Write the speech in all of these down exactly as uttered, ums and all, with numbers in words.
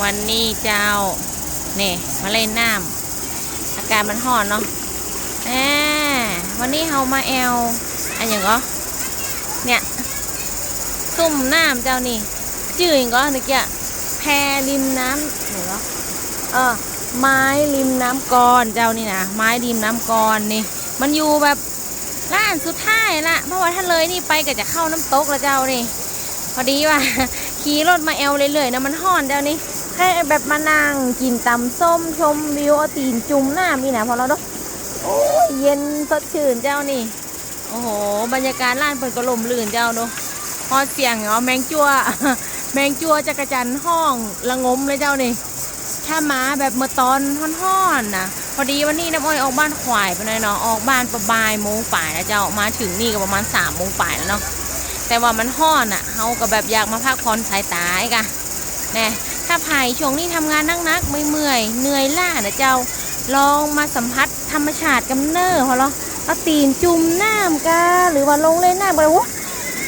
วันนี้เจ้า นี่ มาเล่นน้ำ อากาศมันฮ้อนเนาะ อ่า วันนี้เฮามาแอว อันหยังก็ เนี่ย ซุ่มน้ำเจ้านี่ จื่อหยังก็เมื่อกี้ แพริมน้ำหยังก็ เออ ไม้ริมน้ำกอนเจ้านี่นะ ไม้ริมน้ำกอนนี่ มันอยู่แบบ ร้านสุดท้ายละ เพราะว่าถ้าเลยนี่ไปก็จะเข้าน้ำตกแล้วเจ้านี่ พอดีว่า ขี่รถมาแอวเรื่อยๆนะ มันฮ้อนเจ้านี่ แค่แบบมานั่งกินตำส้มชมวิว เอาตีนจุ่มน้ำนี่นะ พอแล้วเนาะ โอ้ย เย็นสดชื่นเจ้านี่ โอ้โห บรรยากาศร้านเปิดก็ร่มรื่นเจ้าเนาะ พอเสียงเอาแมงจั่ว แมงจั่วจักจั่นฮ้องระงมเลยเจ้านี่ ถ้ามาแบบเมื่อตอนฮ้อนๆนะ พอดีวันนี้น้ำอ้อยออกบ้านขวายไปหน่อยเนาะ ออกบ้านประมาณบ่ายโมงปลายแล้วเจ้า มาถึงนี่ก็ประมาณสามโมงปลายแล้วเนาะ แต่ว่ามันฮ้อนอ่ะ เฮาก็แบบอยากมาพักผ่อนสายตาไอ้กะ แน่ ถ้าไผช่วงนี้ทำงานหนักๆ เมื่อยๆ เหนื่อยล้านะเจ้า ลองมาสัมผัสธรรมชาติกำเนิดพอลอ เอาตีนจุ่มน้ำกะ หรือว่าลงเล่นน้ำกะ โอ้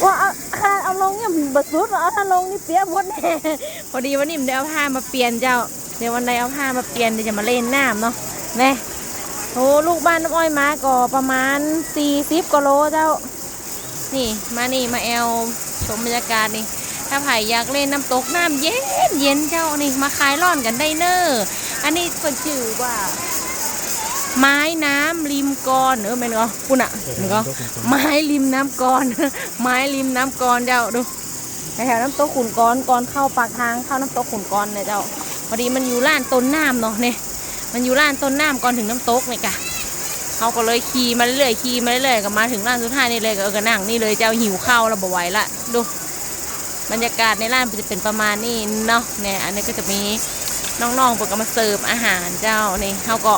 ว่าเอา ขนาดเอาลงเนี่ยบ่สุด เอาถ้าลงนี่เปียกหมดแน่ พอดีวันนี้มันได้เอาผ้ามาเปลี่ยนเจ้า เดี๋ยววันใดเอาผ้ามาเปลี่ยน เดี๋ยวจะมาเล่นน้ำเนาะ แน่ โอ้ ลูกบ้านน้ำอ้อยมาก็ประมาณสี่สิบกว่าโลเจ้า นี่ มานี่ มาแอวชมบรรยากาศนี่ ถ้าไผอยากเล่นน้ำตกน้ำเย็นเย็นเจ้านี่ มาคลายร้อนกันได้เน้อ อันนี้เพิ่นชื่อว่า ไม้น้ำริมกอน เออ แม่นบ่ คุณอะ แม่นบ่ ไม้ริมน้ำกอน ไม้ริมน้ำกอนเจ้า ดู แถวๆน้ำตกขุนกอน ก่อนเข้าปากทางเข้าน้ำตกขุนกอนเนี่ยเจ้า พอดีมันอยู่ร้านต้นน้ำเนาะเนี่ย มันอยู่ร้านต้นน้ำก่อนถึงน้ำตกเนี่ยกะ เฮาก็เลยขี่มาเรื่อยๆ ขี่มาเรื่อยๆ ก็มาถึงร้านสุดท้ายนี่เลย ก็ เออ ก็นั่งนี่เลยเจ้า หิวข้าวแล้วบ่ไหวละ ดู บรรยากาศในร้านมันจะเป็นประมาณนี้เนาะ เนี่ย อันนี้ก็จะมีน้องๆ เพิ่นก็มาเสิร์ฟอาหารเจ้า นี่ เฮาก็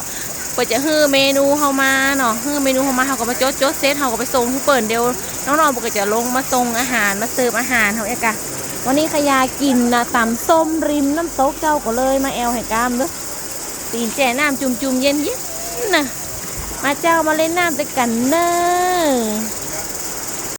เพิ่นจะหื้อเมนูเฮามาเนาะ หื้อเมนูเฮามา เฮาก็มาจด จดเสร็จ เฮาก็ไปส่งให้เพิ่น เดี๋ยวน้องๆ เพิ่นก็จะลงมาส่งอาหาร มาเสิร์ฟอาหารเฮาเองกะ วันนี้ขยากินนะ ตำส้มริมน้ำตกเจ้า ก็เลยมาแอวให้กามเด้อ ตีนแจ่น้ำจุ่มๆ เย็นๆ นะ มาเจ้า มาเล่นน้ำด้วยกันเน้อ